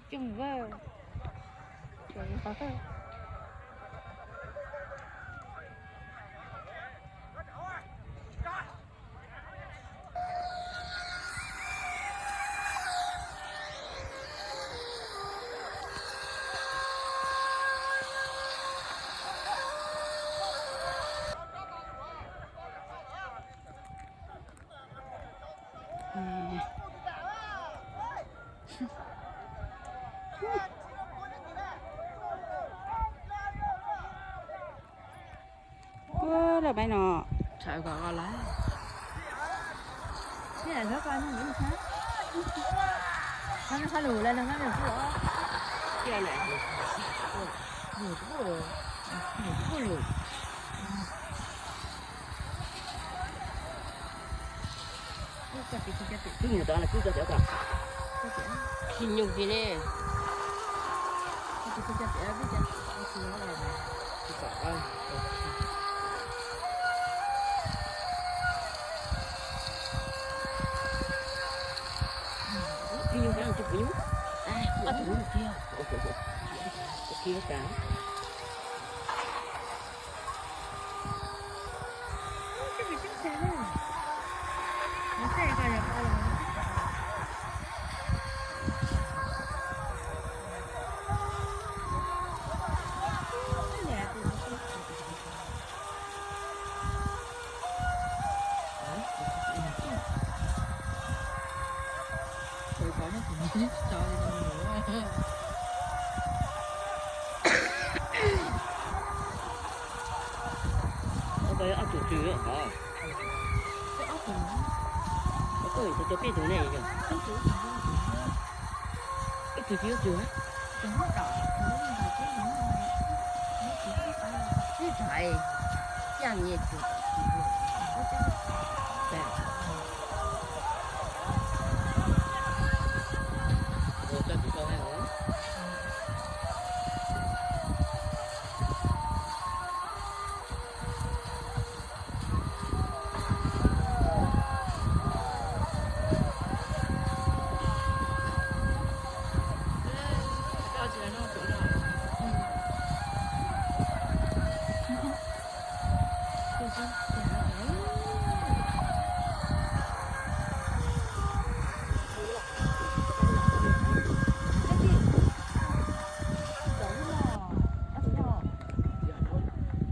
Coob vaj. Ua lawm peb no. Thaum kom lawm. Ib yam li ko, ib yam li ko. Qhov no qhov lus lawm no, qhov lus lawm. Ib yam li, lus lus, lus lus lus. Twb nyuag tod, twb tod, tod. Tsis nyuag kiag ne. Tsis nyuag, tsis nyuag. Ob tug nyuag kiag. Kiag tas. Ob tug twg hov? Ob tug, cov peb tug ne yog? Ib tug twg ob tug? Ib tug, ib tug, ib tug.